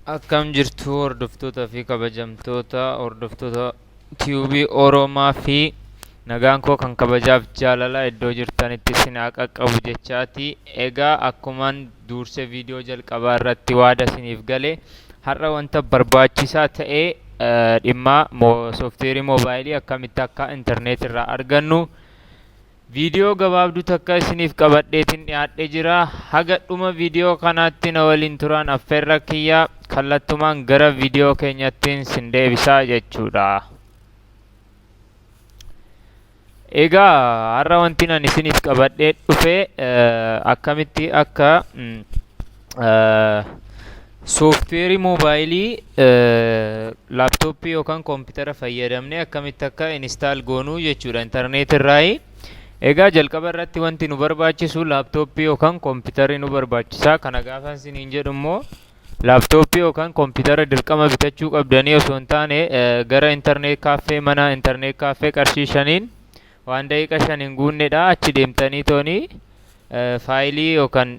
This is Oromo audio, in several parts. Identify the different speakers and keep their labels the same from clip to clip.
Speaker 1: Akkam jirtu, hordoftoota fi kabajamtoota hordoftoota Tiyuubii Oromaa fi nagaan koo kan kabajaaf jaalala iddoo jirtanitti isin haa qaqqabu jechaati. Egaa akkumaan duurse viidiyoo jalqabaa irratti waada isiniif gale, har'a wanta barbaachisaa ta'e, dhimma sooftiweerii moobaayilii akkamitti akka intarneet irraa argannu viidiyoo gabaabduu takka isiniif qabadheetiin dhiyaadhee jira. Haga dhuma viidiyoo kanaatti na waliin turaan affeerra kiyya. Kallattumaan gara viidiyoo keenyattiin sin deebisaa jechuudha. Egaa har'a wanti ani isiniif qabadhee dhufe akkamitti akka sooftiweerii moobaayilii laaptooppii yookaan koompitara fayyadamnee akkamitti akka install goonuu jechuudha intarneet irraayi. Egaa jalqaba irratti wanti nu barbaachisu laaptooppii yookaan koompitarri nu barbaachisa. Kana gaafa isiniin jedhu immoo laaptooppii yookaan koompitara dirqama bitachuu qabdanii osoo hin taane, gara internet cafe, mana internet cafe qarshii 5n waan daqiiqa 5 hin guunnedha, achi deemtanii toonii faayilii yookaan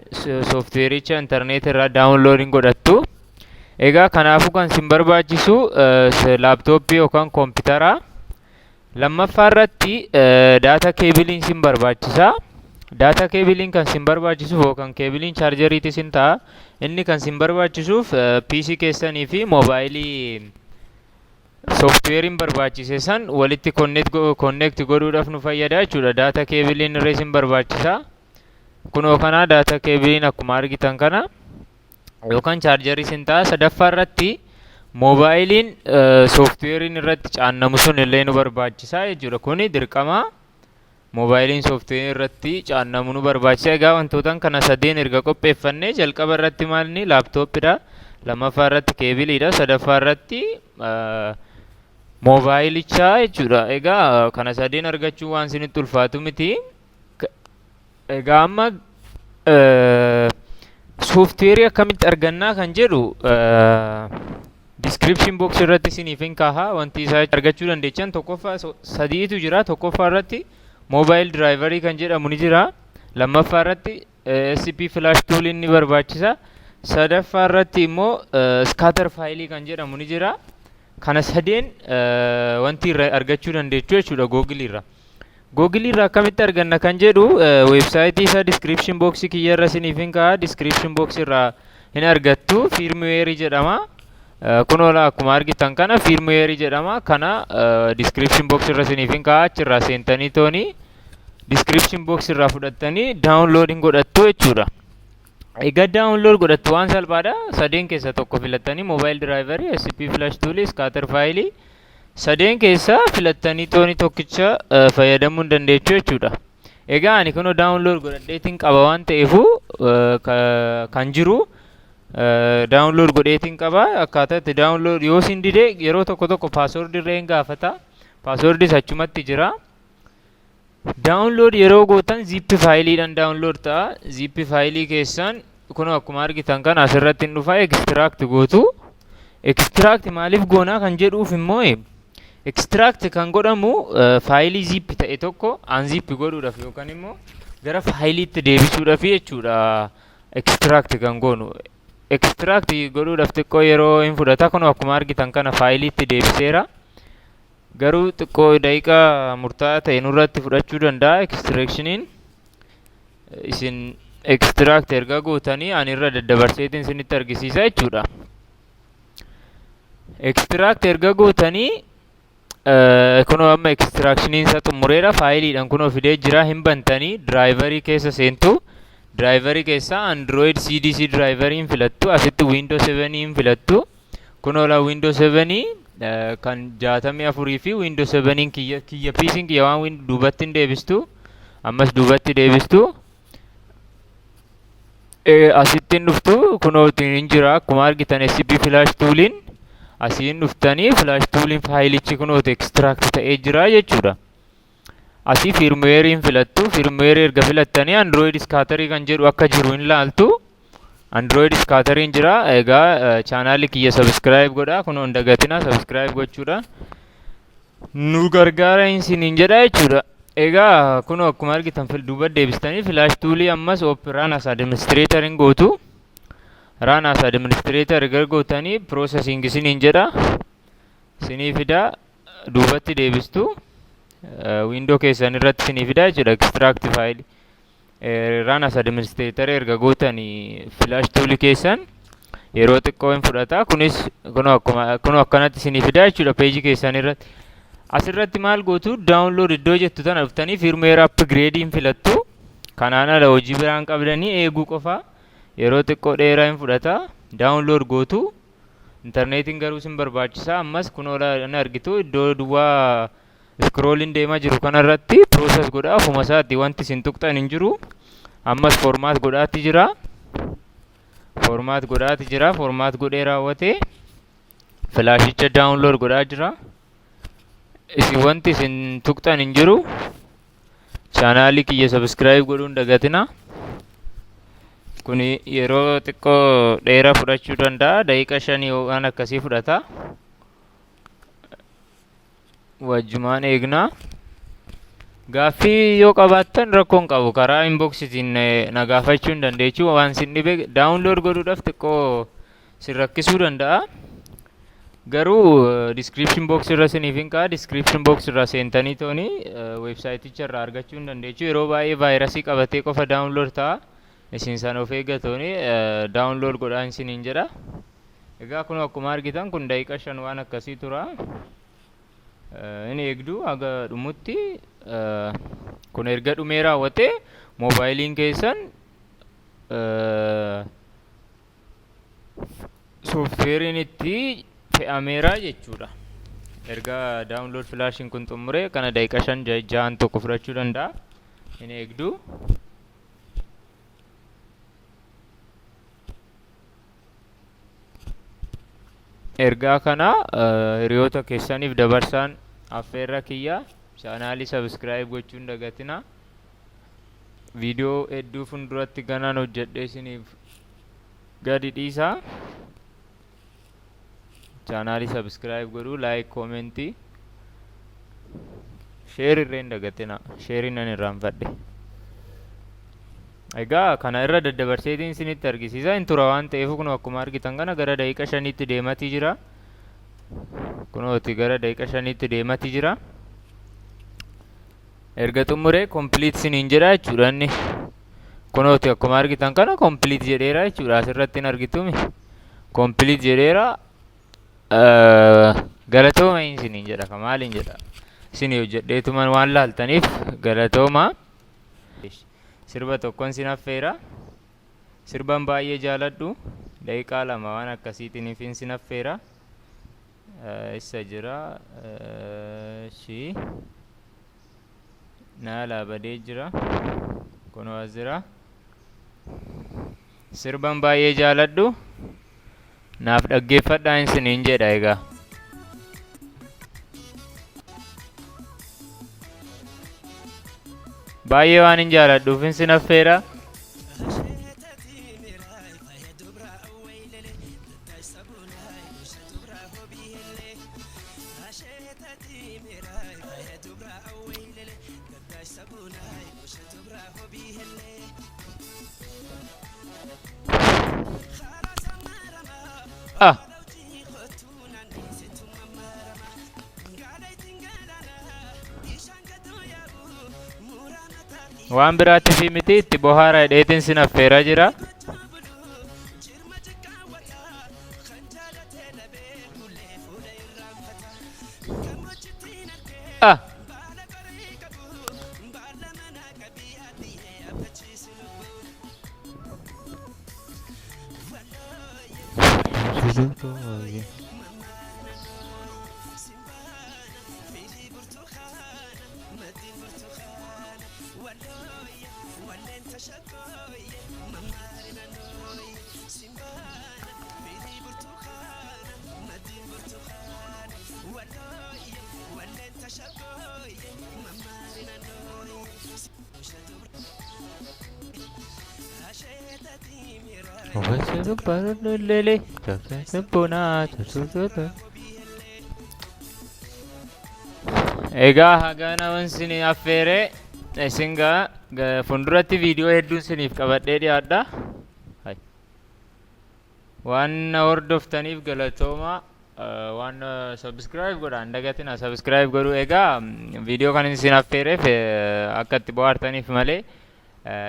Speaker 1: sooftiweericha intarneet irraa downloadiin godhattu. Egaa kanaafuu kan isin barbaachisu laaptooppii yookaan koompitara. Lammaffaa irratti data cableiin isin barbaachisa. Data cableiin kan isin barbaachisuuf yookaan cableiin chargeriitis isin ta'a. Inni kan isin barbaachisuuf PC keessanii fi moobaayilii sooftiweeriin barbaachise san walitti connect godhuudhaaf nu fayyada jechuudha. Data cableiin irra isin barbaachisa. Kunoo kana data cableiin akkuma argitan kana yookaan chargerii isin ta'a. Sadaffaa irratti moobaayiliin sooftiweeriin irratti caannamu sun illee nu barbaachisa jechuudha. Kuni dirqama, moobaayiliin sooftiweerii irratti caannamu nu barbaachisa. Egaa wantootan kana sadeen erga qopheeffannee, jalqaba irratti maalni laaptooppiidha. Lammaffaa irratti cableiidha. Sadaffaa irratti moobaayilicha jechuudha. Egaa kana sadeen argachuun waan isinitti ulfaatu miti. Egaa amma sooftiweerii akkamitti argannaa kan jedhu description box irratti isiniif hin kaaha. Wanti isaa argachuu dandeechan tokkoffaa sadiitu jira. Tokkoffaa irratti mobile driverii kan jedhamu ni jira. Lammaffaa irratti SP flash tool ni barbaachisa. Sadaffaa irratti immoo scatter faayilii kan jedhamu ni jira. Kana sadeen wanti irra argachuu dandeechuu jechuudha Google irra. Google irraa akkamitti arganna kan jedhu weebsaayitii isaa description box kiyya irra isiniif hin kaa'a. Description box irraa hin argattu. Firmware jedhama. Kunoo akkuma argitan kana firmware jedhama. Kana description box irra isiniif hin kaa'a. Achirraa seentanii toonii description box irraa fudhattanii downloading godhattu jechuudha. Egaa download godhattu, waan salphaadha. Sadeen keessa tokko filattanii, mobile driverii, SP flash tool, scatter faayilii, sadeen keessa filattanii tooni tokkicha fayyadamuu hin dandeechu jechuudha. Egaa ani kunoo download godhadheetiin qaba waan ta'eefu, kan jiru download godheetiin qaba. Akkaataa itti download yoo isin dide, yeroo tokko tokko passwordii irra hin gaafata. Passwordis achumatti jira. Download yeroo gootan zip faayiliidhaan download ta'a. Zip faayilii keessan kun akkuma argitan kan asirratti hin dhufa, extract gootu. Extract maaliif goonaa kan jedhuuf immoo, extract kan godhamu faayilii zip ta'e tokko unzip godhuudhaaf yookaan immoo gara faayiliitti deebisuudhaaf jechuudha extract kan goonu. Extract godhuudhaaf xiqqoo yeroo hin fudhata. Kun akkuma argitan kana faayiliitti deebiseera. Garuu xiqqoo daqiiqaa murtaa'aa ta'e nurratti fudhachuu danda'a extractioniin. Isin extract erga gootanii ani irra daddabarseetiin isinitti argisiisa jechuudha. Extract erga gootanii, kunoo amma extractioniin isa xumureera. Faayiliidhaan kunoo fidee jira. Hin bantanii driverii keessa seentu. Driverii keessa Android CDC driveriin filattu. Asitti Windows 7 hin filattu. Kunoo la Windows 7 kan 64 fi Windows 7 kiyya kiyya PC'n kiyya waan duubatti hin deebistu. Ammas duubatti deebistu. Asitti hin dhuftu. Kunoo hin jira akkuma argitan SP flash tooliin. Asiin dhuftanii flash tooliin faayilichi kunooti extract ta'ee jira jechuudha. Asii firmwareiin filattu. Firmwareii erga filattanii Android scatterii kan jedhu akka jiru hin laaltu. Android scatteriin jira. Egaa chaanaalii kiyya subscribe godha. Kunoo hin dagatina subscribe gochuudha. Nu gargaara isiniin jedha jechuudha. Egaa kunoo akkuma argitan duuba deebistanii flash toolii ammas open as administrator hin gootu. Run as administrator erga gootanii processing isiniin jedha. Isinii fida, duubatti deebistu, window keessan irratti isinii fida jechuudha extract file. Run as administrator erga gootanii flash tool keessan yeroo xiqqoo hin fudhata. Kunis kunoo akkuma kunoo akkanatti isinii fida jechuudha peejii keessan irratti. Asirratti maal gootu? Download iddoo jettu tana dhuftanii firmware upgrade hin filattu. Kanaan ala hojii biraan qabdanii eeguu qofa. Yeroo xiqqoo dheeraa hin fudhata. Download gootu. Intarneetiin garuu isin barbaachisa. Ammas kunoo ni argitu, iddoo duwwaa scrolling deemaa jiru kanarratti process godha. Ofuma isaatti wanti isin tuqxan hin jiru. Ammas format godhaatti jira. Format godhaatti jira. Format godhee raawwatee filaashicha download godhaa jira. Isin wanti isin tuqxan hin jiru. Chaanaalii kiyya subscribe godhuun dagatina. Kuni yeroo xiqqoo dheeraa fudhachuu danda'a. Daqiiqa 5 waan akkasii fudhata. Wajjumaan eegna. Gaaffii yoo qabaattan rakkoo hin qabu. Karaa inboxitiin na gaafachuu hin dandeechu. Waan sin dhibe download godhuudhaaf xiqqoo sin rakkisuu danda'a. Garuu description box irra isiniif hin ka'a. Description box irraa seentanii tooni weebsaayiticha irraa argachuu hin dandeechu. Yeroo baay'ee vaayirasii qabatee qofa download ta'a. Isin sana of eeggatooni download godhaa isiniin jedha. Egaa kun akkuma argitan kun daqiiqa 5 waan akkasii tura. Inni eegdu haga dhumutti. Kun erga dhumee raawwatee moobaayiliin keessan sooftiweeriin itti fe'ameera jechuudha. Erga download flashiin kun xumure kana daqiiqa 5 6 tokko fudhachuu danda'a. Inni eegdu. Ergaa kana hiriyoota keessaniif dabarsaan affeerra kiyya. Chaanaalii subscribe gochuun dagatina. Viidiyoo hedduu fuulduratti ganaan hojjedhee isiniif gadi dhiisa. Chaanaalii subscribe godhuu, like, comment, share irree hin dagatina. Sheerii nan irraanfadhe. Egaa kana irra daddabarseetiin isinitti argisiisa. Hin tura waan ta'eef kun akkuma argitan kana gara daqiiqa 5tti deematii jira. Kunooti gara daqiiqa 5tti deematii jira. Erga xumuree complete isiniin jedha jechuudha inni. Kunooti akkuma argitan kana complete jedheera jechuudha. Asirratti hin argitumi. Complete jedheera. Galatooma isiniin jedha. Ka maaliin jedha? Isinii hojjedheetuman waan laaltaniif galatooma. Sirba tokkon sin affeera. Sirban baay'ee jaaladhu. Daqiiqaa 2 waan akkasiitiin sin affeera. Isa jira. Shi. Naalaa badee jira. Kunoo as jira. Sirban baay'ee jaaladhu. Naaf dhaggeeffadhaa isiniin jedha egaa. Baay'ee waan hin jaaladhuuf sin affeera. Ah. Waan biraatti fi miti, itti bohaara jedheetiin sin affeeraa jira. Ah. Egaa hagana wan isin affeere isin gaa fuulduratti viidiyoo hedduun isiniif qabadhee dhiyaadha. Waan na hordoftaniif galatooma. Waan subscribe godhaa hin dagatina, subscribe godhuu. Egaa viidiyoo kan isin affeereef akka itti bohaartaniif malee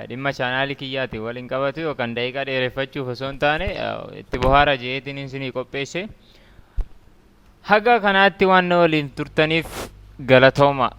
Speaker 1: dhimma chaanaalii kiyyaati waliin qabatu yookaan daqiiqaa dheereffachuuf osoo hin taane, itti bohaara jeetiin isinii qopheesse. Haga kanaatti waan na waliin turtaniif galatooma.